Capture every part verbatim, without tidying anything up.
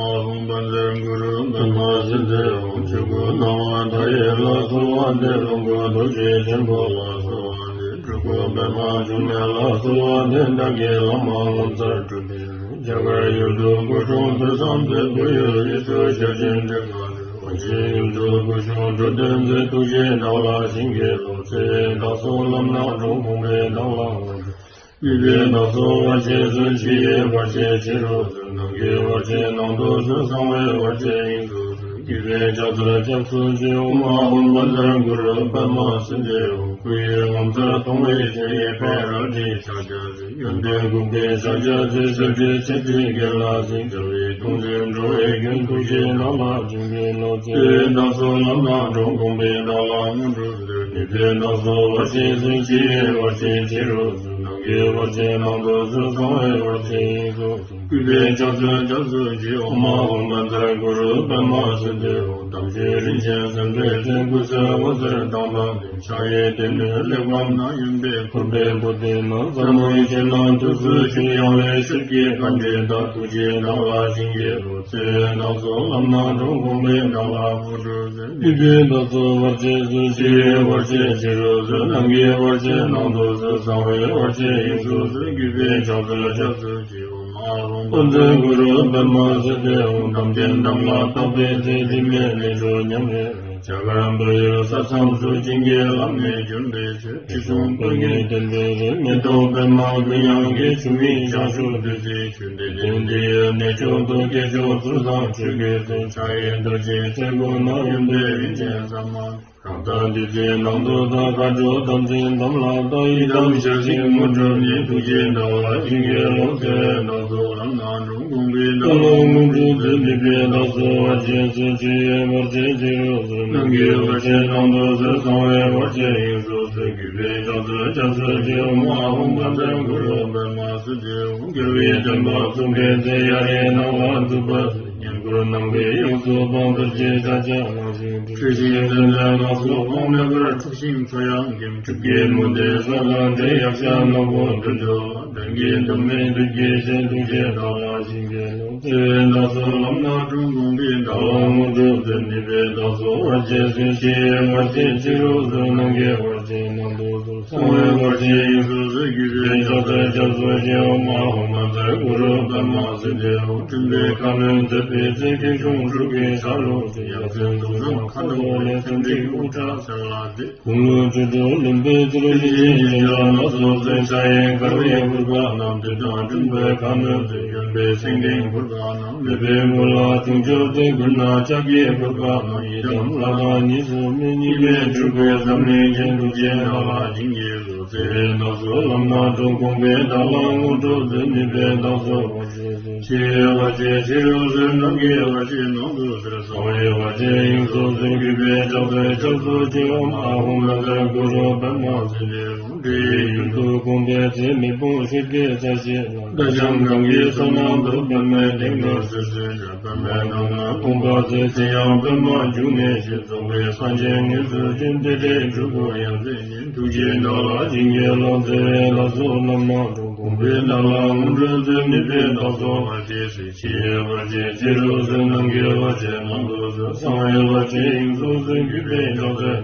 ཨོཾ་བཛྲ་གུ་རུ་པདྨ་སིདྡྷི་ཧཱུྃ། ཆོས་སྐུ་སྣང་བ་མཐའ་ཡས་ལ་གསོལ་བ་འདེབས། ལོངས་སྐུ་རྡོ་རྗེ་ཆེན་པོ་ལ་གསོལ་བ་འདེབས། སྤྲུལ་སྐུ་པདྨ་འབྱུང་གནས་ལ་གསོལ་བ་འདེབས། བདག་གི་བླ་མ་ངོ་མཚར་སྤྲུལ་པའི་རྒྱ་གར་ཡུལ་དུ་སྐུ་འཁྲུངས་དུས་བཟང་མཛད། བོད་ཡུལ་དབུས་སུ་ཞལ་བྱོན་འགྲིགས་པ་རེད། ཝཱ་ཕྱི་ཡུལ་དུ་སྐུ་བཞུགས་འགྲོ་དོན་མཛད། ཐུགས་རྗེས་བདག་ལ་བྱིན་གྱིས་རློབས། བརྩེ་བས་བདག་སོགས་ལམ་སྣ་དྲོངས། དགོངས་པས་བདག་ལ་ངོ་སྤྲོད། ནུས་པས་བདག་སོགས་བར་ཆད་སོལ། ཕྱི་ཡི་བར་ཆད་ཕྱི་རུ་སོལ། ནང་གི་བར་ཆད་ནང་དུ་སོལ། གསང་བའི་བར་ཆད་དབྱིངས་སུ་སོལ། གུས་པས་ཕྱག་འཚལ་སྐྱབས་སུ་མཆི། ཨོཾ་ཨཱཿཧཱུྃ་བཛྲ་གུ་རུ་པདྨ་སིདྡྷི་ཧཱུྃ། སྐུ་ཡི་ངོ་མཚར་མཐོང་བའི་ཕྱིར། གཡས་པས་རལ་གྲིའི་ཕྱག་རྒྱ་གཡོན་པས་འགུགས་པའི་ཕྱག་རྒྱ་མཛད། གསེར་ཁྲི་ཆེ་ཁྲི་བརྒྱད་ལ་གཟིགས། རྒྱལ་བའི་གདུང་འཛིན་འགྲོ་བའི་མགོན། ཐུགས་རྗེས་བདག་ལ་བྱིན་གྱིས་རློབས། བརྩེ་བས་བདག་སོགས་ལམ་སྣ་དྲོངས། དགོངས་པས་བདག་ལ་དངོས་གྲུབ་སྩོལ། ནུས་པས་བདག་སོགས་བར་ཆད་སོལ། ཕྱི་ཡི་བར་ཆད་ཕྱི་རུ་སོལ། ནང་གི་བར་ཆད་ནང་དུ་སོལ། གསང་བའི་བར་ཆད་དབྱིངས་སུ་སོལ། གུས་པས་ཕྱག་འཚལ་སྐྱབས་སུ་མཆི། ཨོཾ་ཨཱཿཧཱུྃ་བཛྲ་གུ་རུ་པདྨ་སིདྡྷི་ཧཱུྃ། དམ་ཆོས་རིན་ཆེན་གསེར་མཛེས་རྩེ། སྐུ་ཚེ་འོད་ཟེར་མདངས་དང་ལྡན། ཕྱག་གཡས་བདེ་གནོན་གླེགས་བམ་བསྣམས། གཡོན་པས་ཕུར་པའི་པུ་སྟི་བསྣམས། ཟབ་མོའི་ཕྱིར་ན་ཐུགས་སུ་ཆུད། ཡང་བའི་ཤུགས་ཀྱིས་བཀའ་འདྲི་དང་། ཐུགས་རྗེས་བདག་ལ་བྱིན་གྱིས་རློབས། བརྩེ་བས་བདག་སོགས་ལམ་སྣ་དྲོངས། དགོངས་པས་བདག་ལ་དངོས་གྲུབ་སྩོལ། ནུས་པས་བདག་སོགས་བར་ཆད་སོལ། ཕྱི་ཡི་བར་ཆད་ཕྱི་རུ་སོལ། ནང་གི་བར་ཆད་ནང་དུ་སོལ། གསང་བའི་བར་ཆད་དབྱིངས་སུ་སོལ། གུས་པས་ཕྱག་འཚལ་སྐྱབས་སུ་མཆི། ཨོཾ་ཨཱཿཧཱུྃ་བཛྲ་གུ་རུ་པདྨ་སིདྡྷི་ཧཱུྃ། དམ་ཅན་དམ་ལ་བཏགས་པའི་ཚེ། འཇིགས་མེད་ལས་སྒྲོལ་མཉམ་མེད་རོལ། རྒྱ་གར་བོད་ཡུལ་ས་མཚམས་སུ། བྱིན་གྱིས་བརླབས་ནས་བྱོན་པའི་ཕྱིར། ཁྲི་སྲོང་ལྡེ་བཙན་པོའི་རིང་། མེ་ཏོག་པདྨ་ཀུན་དབྱངས་ཀྱི། ཆུ་མིག་བྱང་ཕྱོགས་བདུད་རྩིའི་ཆུ། བདེ་ལྡན་འདི་ཡི་གནས་མཆོག་ཏུ། སྐྱེས་མཆོག་ཚུལ་བཟང་ཆོས་ཀྱི་སྲས། ཕྱག་གཡས་རྡོ་རྗེ་ཚེ་འགུགས་ནག། གཡོན་པས་རིན་ཆེན་ས་དམར། རང་དང་བདུད་རྩི་ནང་དུ་དག། མཁའ་འགྲོ་དམ་ཅན་དམ་ལ་བཏགས། ཡི་དམ་ཞལ་གཟིགས་དངོས་གྲུབ་བརྙེས། ཐུགས་རྗེས་བདག་ལ་བྱིན་གྱིས་རློབས། བརྩེ་བས་བདག་སོགས་ལམ་སྣ་དྲོངས། དགོངས་པས་བདག་ལ་དངོས་གྲུབ་སྩོལ། ནུས་པས་བདག་སོགས་བར་ཆད་སོལ། ཕྱི་ཡི་བར་ཆད་ཕྱི་རུ་སོལ། ནང་གི་བར་ཆད་ནང་དུ་སོལ། གསང་བའི་བར་ཆད་དབྱིངས་སུ་སོལ། གུས་པས་ཕྱག་འཚལ་སྐྱབས་སུ་མཆི། ཨོཾ་ཨཱཿཧཱུྃ་བཛྲ་གུ་རུ་པདྨ་སིདྡྷི་ཧཱུྃ། རྒྱལ་བའི་བསྟན་པ་བཙུགས་པའི་ཚེ། གཡའ་རིའི་ནགས་ལ་འཛུགས་པ་བྱས། ཉེར་མཁོ་རྣམ་པའི་དབྱངས་སུ་སྤང་། རྡོ་རྗེ་ཕྱག་རྒྱ་ལ་ཞིང་བྲིས། འཁྲུལ་ཞིང་ཚེ་འདས་ནགས་སུ་སྤང་། མེ་འབར་འཁྲུགས་ཤིང་ཚོ་ཡང་འགེམས། སྲིབ་ཀྱི་མུ་སྟེགས་ས་དང་བྲལ། ཡཀྴ་ནག་པོ་འདུལ་འགྲོ་ལ། བདུད་ཀྱི་དམ་མེ་བདུད་ཀྱི་གཤེད། ཐུགས་རྗེས་བདག་ལ་བྱིན་གྱིས་རློབས། བརྩེ་བས་བདག་སོགས་ལམ་སྣ་དྲོངས། དགོངས་པས་བདག་ལ་དངོས་གྲུབ་སྩོལ། ནུས་པས་བདག་སོགས་བར་ཆད་སོལ། ཕྱི་ཡི་བར་ཆད་ཕྱི་རུ་སོལ། ནང་གི་བར་ཆད་ནང་དུ་སོལ། གསང་བའི་བར་ཆད་དབྱིངས་སུ་སོལ། གུས་པས་ཕྱག་འཚལ་སྐྱབས་སུ་མཆི། ཨོཾ་ཨཱཿཧཱུྃ་བཛྲ་གུ་རུ་པདྨ་སིདྡྷི་ཧཱུྃ། སྤྲིན་པའི་ཁ་གནོན་མཛད་པའི་ཚེ། སྐྱེས་ཆུང་དྲུག་གི་ཆ་ལུགས་སུ། ཡ་མཚན་དུག་གསུམ་ཁ་དོག་ལས། སེང་ཁྲི་དབུ་སྐྲ་སེར་ལ་བསྡེབས། དགུང་ལོ་བཅུ་དྲུག་ལོན་པའི་ཚེ། རིན་ཆེན་སྦྱིན་སྲེག་ནགས་སུ་སོལ། ཕྱག་གཡས་འཁར་བའི་ཕུར་པ་བསྣམས། བདུད་དང་འགྲན་པའི་ཁ་གནོན་མཛད། གཡོན་པས་སེང་ལྡེང་ཕུར་པ་བསྣམས། མེས་པོའི་སྐུ་ལ་དུང་ཕྱུར་བཏེགས། མགུལ་ན་ལྕགས་ཀྱི་ཕུར་པ་བསྣམས། ཡི་དམ་ལྷ་དང་གཉིས་སུ་མེད། གཉིས་མེད་སྤྲུལ་སྐུའི་ཟབ་གནོན་ཅན། ཐུགས་རྗེས་བདག་ལ་བྱིན་གྱིས་རློབས། བརྩེ་བས་བདག་སོགས་ལམ་སྣ་དྲོངས། དགོངས་པས་བདག་ལ་དངོས་གྲུབ་སྩོལ། ནུས་པས་བདག་སོགས་བར་ཆད་སོལ། ཕྱི་ཡི་བར་ཆད་ཕྱི་རུ་སོལ། ནང་གི་བར་ཆད་ནང་དུ་སོལ། གསང་བའི་བར་ཆད་དབྱིངས་སུ་སོལ། གུས་པས་ཕྱག་འཚལ་སྐྱབས་སུ་མཆི། ཨོཾ་ཨཱཿཧཱུྃ་བཛྲ་གུ་རུ་པདྨ་སིདྡྷི་ཧཱུྃ། འདྲེ་ཡི་ཡུལ་དུ་དགོངས་པའི་ཚེ། མེ་དཔུང་ཤེལ་གྱི་ས་གཞི་ལ། རྟ་རྐྱང་སྒང་གི་སོ་ནམ་དུ། པདྨའི་སྡིངས་དཀར་སིལ་སིལ་འབྱར། པདྨའི་ནང་ན་དགོངས་པ་མཛད། ཚེ་ཡང་པདྨ་འབྱུང་གནས་ཤིང་། རྫོགས་པའི་སངས་རྒྱས་དངོས་སུ་བྱོན། དེ་འདྲའི་སྤྲུལ་སྐུ་ཡ་མཚན་ཅན། ཐུགས་རྗེས་བདག་ལ་བྱིན་གྱིས་རློབས། བརྩེ་བས་བདག་སོགས་ལམ་སྣ་དྲོངས། དགོངས་པས་བདག་ལ་དངོས་གྲུབ་སྩོལ། ནུས་པས་བདག་སོགས་བར་ཆད་སོལ། ཕྱི་ཡི་བར་ཆད་ཕྱི་རུ་སོལ། ནང་གི་བར་ཆད་ནང་དུ་སོལ། གསང་བའི་བར་ཆད་དབྱིངས་སུ་སོལ། གུས་པས་ཕྱག་འཚལ་ལོ།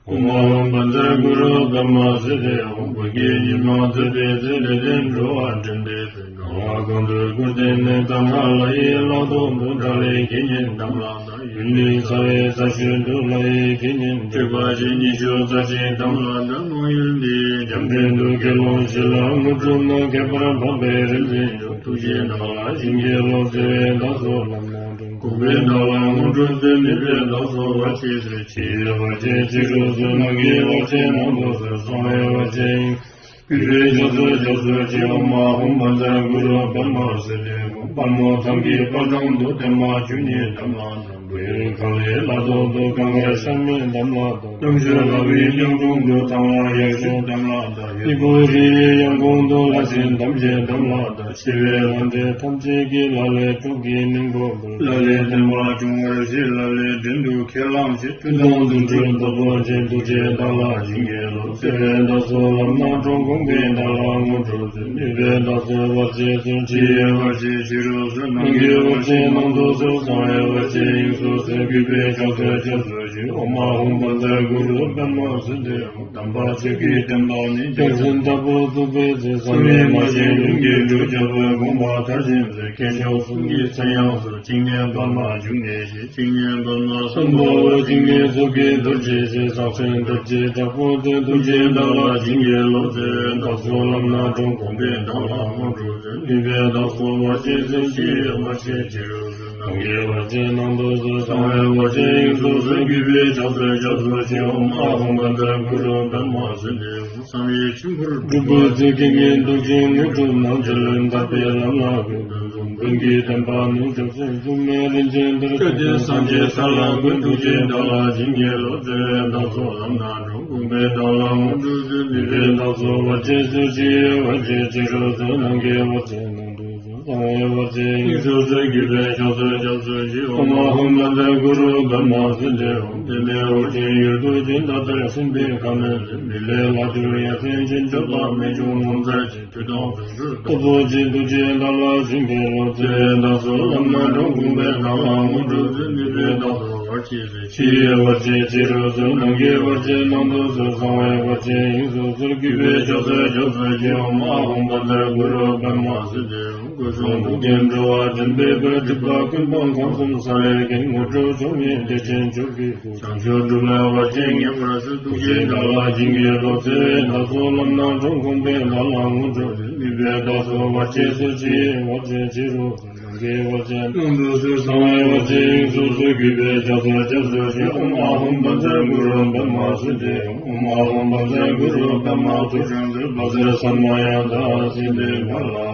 ཨོཾ་ཨཱཿཧཱུྃ་བཛྲ་གུ་རུ་པདྨ་སིདྡྷི་ཧཱུྃ། བོད་ཀྱི་ཉི་མ་མཛད་པའི་ཚེ། ལེགས་ལྡན་འགྲོ་བ་འདྲེན་པའི་ཚེ། གང་ལ་གང་འདུལ་སྐུར་བསྟན་ནས། གཙང་ཁ་ལ་ཡི་ལ་ཐོག་ཏུ། དགྲ་ལྷའི་དགེ་བསྙེན་དམ་ལ་བཏགས། ཡུལ་ནི་ཚ་བའི་ས་གཞི་འདི། ལྷ་ཡི་དགེ་བསྙེན་སྤྲུལ་པ་ཆེ། ཉི་ཤུ་རྩ་གཅིག་དམ་ལ་བཏགས། དམངས་ཡུལ་འདི་ཡི་རྒྱང་འཕྲིན་དུ། དགེ་སློང་བཞི་ལ་དངོས་གྲུབ་གནང་། ཁྱད་པར་འཕགས་པའི་རིག་འཛིན་མཆོག། ཐུགས་རྗེས་བདག་ལ་བྱིན་གྱིས་རློབས། བརྩེ་བས་བདག་སོགས་ལམ་སྣ་དྲོངས། དགོངས་པས་བདག་ལ་དངོས་གྲུབ་སྩོལ། ནུས་པས་བདག་སོགས་བར་ཆད་སོལ། ཕྱི་ཡི་བར་ཆད་ཕྱི་རུ་སོལ། ནང་གི་བར་ཆད་ནང་དུ་སོལ། གསང་བའི་བར་ཆད་དབྱིངས། གུས་པས་ཕྱག་འཚལ་སྐྱབས་སུ་མཆི། ཨོཾ་ཨཱཿཧཱུྃ་བཛྲ་གུ་རུ་པདྨ་སིདྡྷི་ཧཱུྃ། དཔལ་མོ་ཚང་གི་དཔལ་ཐང་དུ། བརྟན་མ་བཅུ་གཉིས་དམ་ལ་བཏགས། བོད་ཡུལ་ཁམས་ལ་ཐོག་ཏུ། གངས་དཀར་ཤར་མའི་འདམ་ལ་བཏགས། རྣམ་དཔྱོད་ལྷ་བའི་གཡང་དྲུང་དུ། ཐང་བ་ཡར་ཞུ་འདམ་ལ་བཏགས། ཡུལ་ཕུག་རི་ཡི་ཡང་གོང་དུ། ལྷ་སྲིན་འདམ་བྱེད་འདམ་ལ་བཏགས། ཆེ་བའི་ལྷ་འདྲེ་ཐམས་ཅད་ཀྱིས། ལ་ལས་སྲོག་གི་སྙིང་པོ་འབུལ། ལ་ལས་བསྟན་པ་སྲུང་བར་བྱེད། ལ་ལས་མགྲིན་དུ་ཁས་བླངས་བྱེད། སྤྲུལ་དང་རྫུ་འཕྲུལ་སྟོབས་པོ་ཆེ། ཐུགས་རྗེས་བདག་ལ་བྱིན་གྱིས་རློབས། བརྩེ་བས་བདག་སོགས་ལམ་སྣ་དྲོངས། ཁོང་པའི་བདག་ལ་དངོས་གྲུབ་སྩོལ། ནུས་པའི་བདག་སོགས་བར་ཆད་སོལ། ཕྱི་ཡི་བར་ཆད་ཕྱི་རུ་སོལ། ནང་གི་བར་ཆད་ནང་དུ་སོལ། གསང་བའི་བར་ཆད་དབྱིངས་སུ་སོལ། གུས་པས་ཕྱག་འཚལ་སྐྱབས་སུ་མཆི། ཨོཾ་ཨཱཿཧཱུྃ་བཛྲ་གུ་རུ་པདྨ་སིདྡྷི་ཧཱུྃ། དམ་པ་ཆོས་ཀྱི་བསྟན་པ་ནི། རྒྱལ་མཚན་ལྟ་བུར་བཙུགས་པའི་ཚེ། བསམ་ཡས་མ་བྱས་ལྷུན་གྱིས་གྲུབ། རྒྱལ་པོའི་དགོངས་པ་མཐར་ཕྱིན་ཚེ། མཁས་མཆོག་གསུམ་གྱི་མཚན་ཡང་གསོལ། བཅིངས་གནས་པདྨ་འབྱུང་གནས་ཞེས། བཅིངས་གནས་པདྨ་སམ་བྷ་ཝ། བཅིངས་གནས་ཚོགས་ཀྱི་རྡོ་རྗེ་ཅན། ཟག་བཅས་འདུ་བྱེད་དྲག་པོ་སྟོན། ཐུགས་རྗེའི་བདག་ལ་བྱིན་གྱིས་རློབས། བརྩེ་བའི་བདག་སོགས་ལམ་སྣ་དྲོངས། དགོངས་པའི་བདག་ལ་དངོས་གྲུབ་སྩོལ། ནུས་པའི་བདག་སོགས་བར་ཆད་སོལ། ཕྱི་ཡི་བར་ཆད་ཕྱི་རུ་སོལ། ནང་གི་བར་ཆད་ནང་དུ་སོལ། གསང་བའི་བར་ཆད་དབྱིངས་སུ་སོལ། གུས་པས་ཕྱག་འཚལ་སྐྱབས་སུ་མཆི། ཨོཾ་ཨཱཿཧཱུྃ་བཛྲ་གུ་རུ་པདྨ་སིདྡྷི་ཧཱུྃ། བསམ་ཡས་མཆིམས་ཕུར་འགྲུབ་པའི་ཚེ། དགེ་བསྙེན་ཐུགས་རྗེའི་དངོས་གྲུབ་རྣམས། རྗེ་བློན་དམ་པའི་ལམ་སྣ་ཀུན་ཏུ་འཛོམས། མགོན་གྱི་བསྟན་པ་ནི་ཕྱོགས་བཅུ། འབྱུང་གནས་རིན་ཆེན་གཏེར་ཆོས་ཀྱི། སངས་རྒྱས་ས་ལ་ཀུན། ཐུགས་རྗེའི་བདག་ལ་བྱིན་གྱིས་རློབས། བརྩེ་བའི་བདག་སོགས་ལམ་སྣ་དྲོངས། དགོངས་པའི་བདག་ལ་དངོས་གྲུབ་སྩོལ། ནུས་པའི་བདག་སོགས་བར་ཆད་སོལ། ཕྱི་ཡི་བར་ཆད་ཕྱི་རུ་སོལ། ནང་གི་བར་ཆད་ནང་དུ་སོལ། གསང་བའི་བར་ཆད་དབྱིངས་སུ་སོལ། གུས་པས་ཕྱག་འཚལ་སྐྱབས་སུ་མཆི། ཨོཾ་ཨཱཿཧཱུྃ་བཛྲ་གུ་རུ་པདྨ་སིདྡྷི་ཧཱུྃ། འདན་མའི་འོག་ཆེན་ཡུལ་དུ་སྦྱིན་བདག་ལྟར། སྲིན་པོའི་ཁ་གནོན་ཚེ། མི་ལའི་ལྷ་བཅུར་ཡ་མཚན་ཅན། སྐྱོབ་པ་རྨད་བྱུང་ངོ་མཚར་ཅན། མཐུ་དང་དུང་ཕྱུར་སྟོབས་པོ་ཆེ། ཐུགས་རྗེའི་བདག་ལ་བྱིན་གྱིས་རློབས། བརྩེ་བའི་བདག་སོགས་ལམ་སྣ་དྲོངས། དགོངས་པའི་བདག་ལ་དངོས་གྲུབ་སྩོལ། ནུས་པའི་བདག་སོགས་བར་ཆད་སོལ། ཕྱི་ཡི་བར་ཆད་ཕྱི་རུ་སོལ། ནང་གི་བར་ཆད་ནང་དུ་སོལ། གསང་བའི་བར་ཆད་དབྱིངས་སུ་སོལ། གུས་པས་ཕྱག་འཚལ་སྐྱབས་སུ་མཆི། ཨོཾ་ཨཱཿཧཱུྃ་བཛྲ་གུ་རུ་པདྨ་སིདྡྷི་ཧཱུྃ། སྐུ་གསུང་ཐུགས་ཀྱི་འགྲོ་བ་འདྲེན་པའི་སྐུ། སྒྲིབ་པ་ཀུན་སྤངས་ཁམས་གསུམ་ས་ལེར་མཁྱེན། དངོས་གྲུབ་འབྱུང་བའི་བདེ་ཆེན་མཆོག་གི་སྐུ། བྱང་ཆུབ་སྒྲུབ་ལ་བར་ཆད་ངེས་པར་སོལ། ཐུགས་རྗེའི་བདག་ལ་བྱིན་གྱིས་རློབས། བརྩེ་བའི་བདག་སོགས་ལམ་སྣ་དྲོངས། དགོངས་པའི་བདག་ལ་དངོས་གྲུབ་སྩོལ། ནུས་པའི་བདག་སོགས་བར་ཆད་སོལ། ཕྱི་ཡི་བར་ཆད་ཕྱི་རུ་སོལ། ནང་གི་བར་ཆད་ནང་དུ་སོལ། གསང་བའི་བར་ཆད་དབྱིངས་སུ་སོལ། གུས་པས་ཕྱག་འཚལ་སྐྱབས་སུ་མཆི། ཨོཾ་ཨཱཿཧཱུྃ་བཛྲ་གུ་རུ་པདྨ་སིདྡྷི་ཧཱུྃ། ཨོཾ་ཨཱཿཧཱུྃ་བཛྲ་གུ་རུ་པདྨ་ཐུགས་སྲས་མཛོད། བཛྲ་ས་མ་ཡ་ཏ་སིདྡྷི་ཕ་ལ།